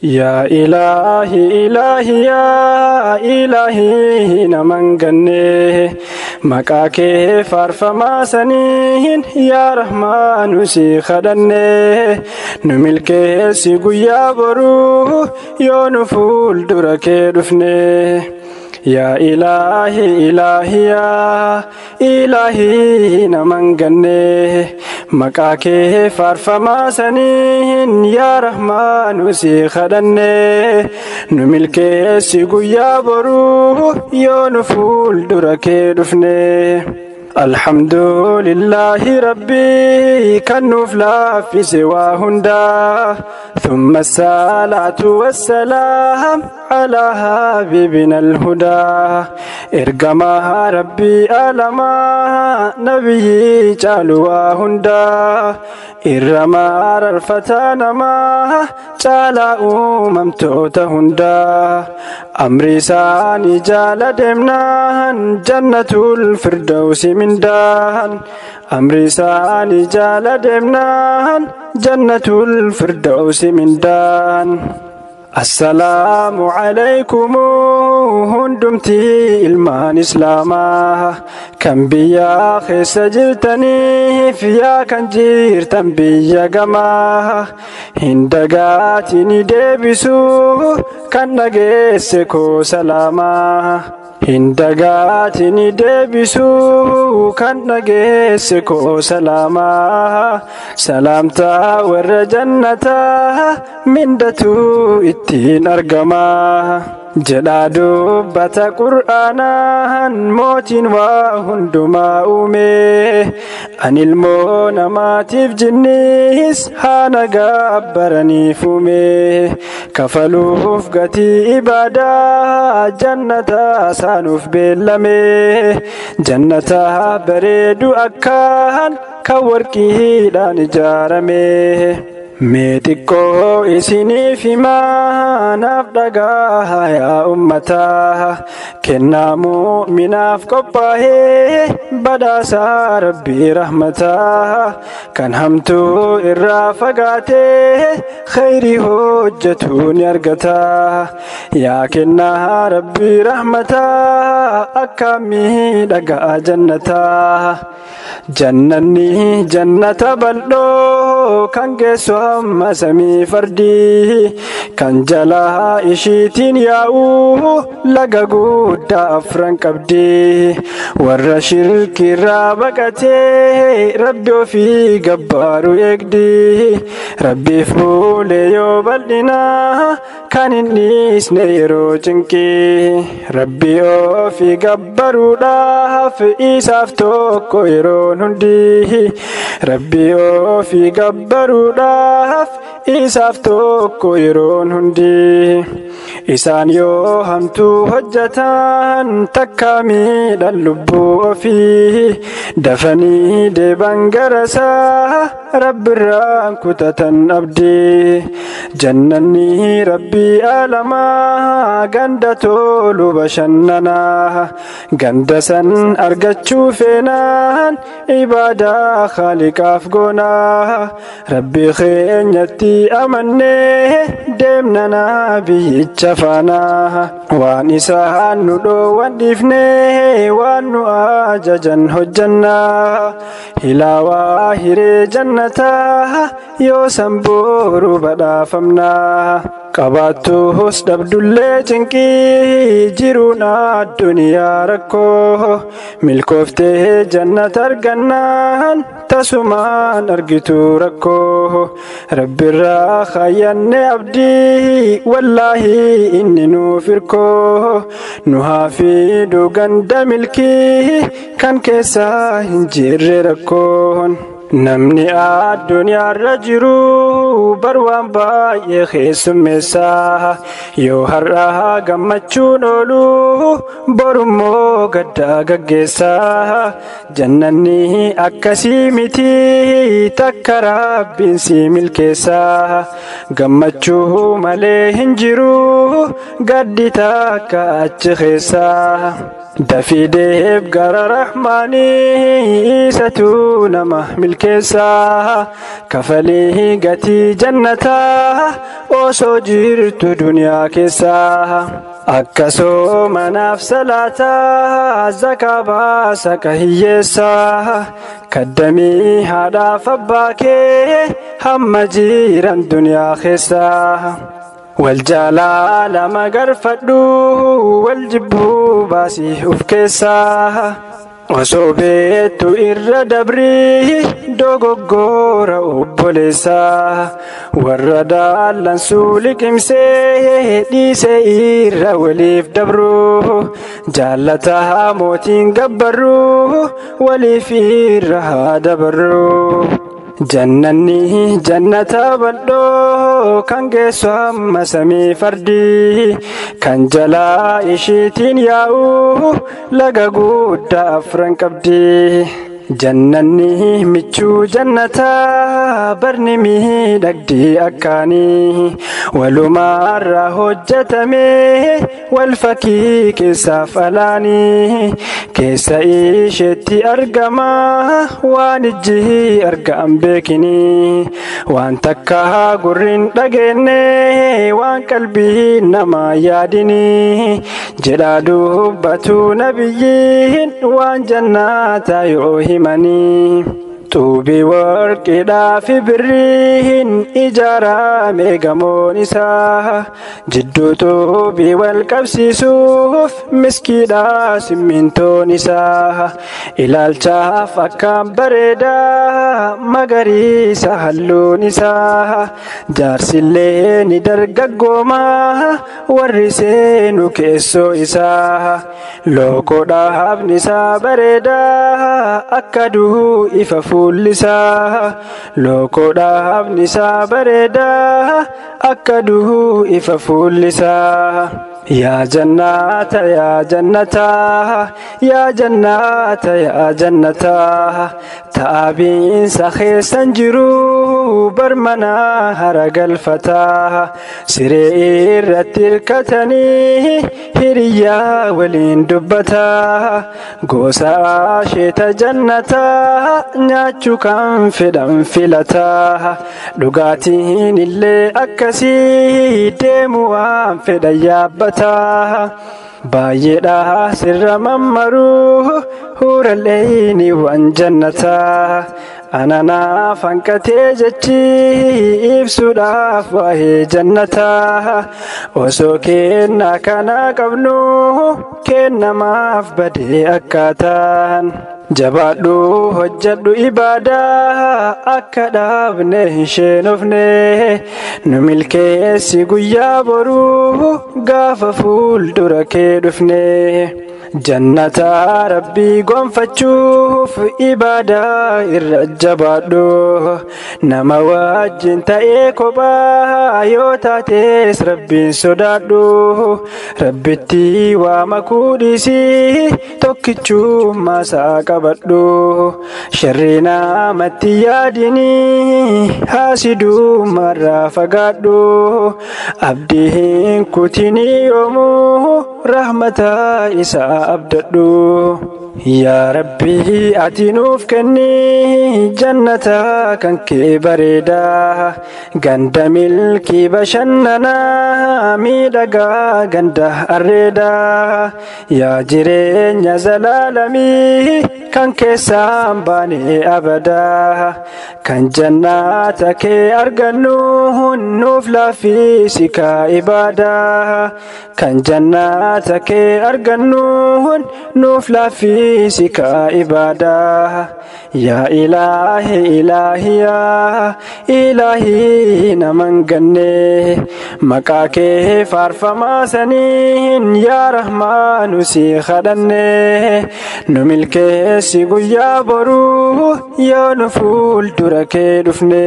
Yaa ilaahi ilaahi yaa ilaahi naman ganne, maqaa kee faarfamaa saniin yaa rahmaanu si kadhanne, nu milkeessi guyyaa boruu yoo nu fuuldura kee dhufne. Yaa ilaahi ilaahi yaa ilaahi naman ganne, maqaa kee faarfamaa saniin yaa rahmaanu si kadhanne, nu milkeessi guyyaa boruu yoo nu fuuldura kee dhufne. Alhamdulillahi Rabbii kan nuuf laaffise waa hundaa. ثم الصلاة والسلام على حبيبنا الهدى. إرقما ربي ألما نبي جالوا هندا. إرما رفتانما جالا أممتوت هندا. أمري ساني جال دمنان جنة الفردوس من دان. أمري ساني جال دمنان جنة الفردوس من دان. السلام عليكم هندمتي ilmaan islaamaa kan biyya keessa jirtaniif yaa kan jirtan biyya gamaa, hin dagaatini deebisuu kan dhageesse koo salaamaa. Hin dagaatini deebisuu kan dhageesse koo salaamaa. Salaamtaa warra jannataa mindatu ittiin argamaa. Jedhaa dubbata qur'aanaan mootiin waa hundumaa uume. Ani ilmoo namaatiif jinniis haa gabbaraniif uume. Kafaluuf gatii ibaadaa jannata saanuuf beellame. Jannata bareedu akkaan kan warqiidhaan ijaarame. Mee xiqqoo isiniif himaa naaf dhagaa yaa ummataa, kennaa mu'minaaf qophaa'ee badhaasaa rabbii rahmataa, kan hamtuu irraa fagaatee khayrii hojjetu ni argata. Yaa kennaa rabbii rahmataa akka miidhagaa jannataa. Jannanni jannata bal'oo kan geessu hamma samii fardii, kan jalaa ishiitiin yaa'u laga guddaa afran qabdi. Warra shirkirraa baqatee rabbi ofii gabbaaru eegdi. Rabbiif bulee yoo bal'inaa kan hin dhiisne yeroo cinqii. Rabbi ofii gabbaruudhaaf isaaf tokko yeroon hundi. Rabbi ofii gabbaruudhaaf isaaf tokko yeroon hundi. Isaan yoo hamtuu hojjetan takka miidhan lubbuu ofii, dafanii deeban garasaa rabbirraan kutatan abdii. Jannanni rabbii alamaa ganda tolu bashannanaa, ganda san argachuu feenaan ibaadaa khaaliqaaf goonaa. Rabbi keenyatti amannee deemnanaa biyyicha faanaa. Waan isaan nu dhoowwan dhiifnee waan nu ajajan hojjannaa. Hilaawaa hiree jannataa yoo san boru badhaafamnaa. Qabaattuus dhabdullee cinqii jiruun addunyaa rakkoo, milkooftee jannata argannaan tasumaan argitu rakkoo. Rabbirraa khayyanne abdii wallaahi inni nuuf hirkoo, nu haa fidu ganda milkii kan keessa hin jirre rakkoon. Namni addunyaarra jiru bar waan baay'ee keessummeessaa, yoo har'a gammachuun oolu borummoo gaddaa gaggeessaa. Jannanni akkasii miti takka rabbiin si milkeessaa. Gammachuu malee hin jiru gaddi takka achi keessaa. Dafii deeb gara Rahmaanii, isatu nama milkeessaa. Kafalii gatii jannataa osoo jirtu duniyaa keessaa. Akka soomanaaf salaataa, zakaa baasa ka hiyyeessaa. Kaddamii haadhaaf abbaa kee hamma jiran duniyaa keessaa. Wal jaalaa lama garfadhu, wal jibbuu baasii uf keessaa. Osoo beektu irra dabrii dogoggora obboleessaa. Warra daallansuu liqimsee dhiisee irra waliif dabru. Jaalataa mootiin gabbarru, waliif irra haa dabarru. Jannanni jannata bal'oo kan geessu hamma samii fardii, kan jalaa ishiitiin yaa'u laga guddaa afran qabdi. Jannanni michuu jannataa barni miidhagdii akkaanii, walumaarraa hojjetame wal fakkii keessaaf alaanii. Keessa isheetti argama waan ijji argaan beekinii, waan takka gurriin dhageenye, waan qalbii nama yaadinii jedhaa dubbatu nabiyyiin waan jannataa yoo himanii. Xuubii warqiidhaa fi birriin ijaarame gamoon isaa, jidduu xuubii wal qabsiisuuf miskiidhaa simmintoon isaa. Ilaalchaaf akkaan bareedaa magariisa halluun isaa, jaarsillee ni dargaggoomaa warri seenu keessoo isaa. Lookoo dhaabni isaa bareedaa akka aduu ifa fuullisaa. Lookoo dhaabni isaa bareedaa akka aduu ifa fuullisaa. Yaa jannata, yaa jannata, yaa jannata, yaa jannata, ta'abiinsa keessan jiru barmanaa hara galfataa. Siree irratti hirkatanii hiriyyaa waliin dubbataa. Gosa asheeta jannataa nyaachuu kan fedhan filataa. Dhugaatiin illee akkasii deemu waan fedhan yaabbataa. Baay'eedha sirra mammaruu huuralleeyni waan jannataa. Ananaaf hanqatee jechi ibsuudhaaf waa'ee jannataa. Osoo kennaa kana qabnu kennamaaf badee akkaataan. Jabaadhu hojjedhu ibaadaa akka dhaabne hin sheenofne. Nu milkeessi guyyaa boruu gaafa fuuldura kee dhufne. Jannata Rabbii gonfachuuf ibaadaa irra jabaadhu. Nama wajjin ta'ee kophaa yoo taates Rabbiin sodaadhu. Rabbitti waa makuu dhiisii tokkichummaa isaa qabadhu. Sharrii namatti yaadinii haasidummaarraa fagaadhu. Abdii hin kutinii yoomuu rahmata isaa abdadhu. Yaa Rabbii, ati nuuf kenni jannata kan kee bareedaa, ganda milkii bashannanaa miidhagaa, ganda arreedaa. Yaa jireenya zalaalamii kan keessaan baane abadaa, kan jannata kee argannu nuuf laaffisi kaa ibaadaa. Kan jannata kee argannu nuuf laaffisi kaa ibaadaa. Yaa Ilaahi, Ilaahi, yaa Ilaahi, naman ganne maqaa kee faarfamaa saniin, yaa Rahmaanu si kadhanne. Nu milkeessi guyyaa boruu yoo nu fuuldura kee dhufne.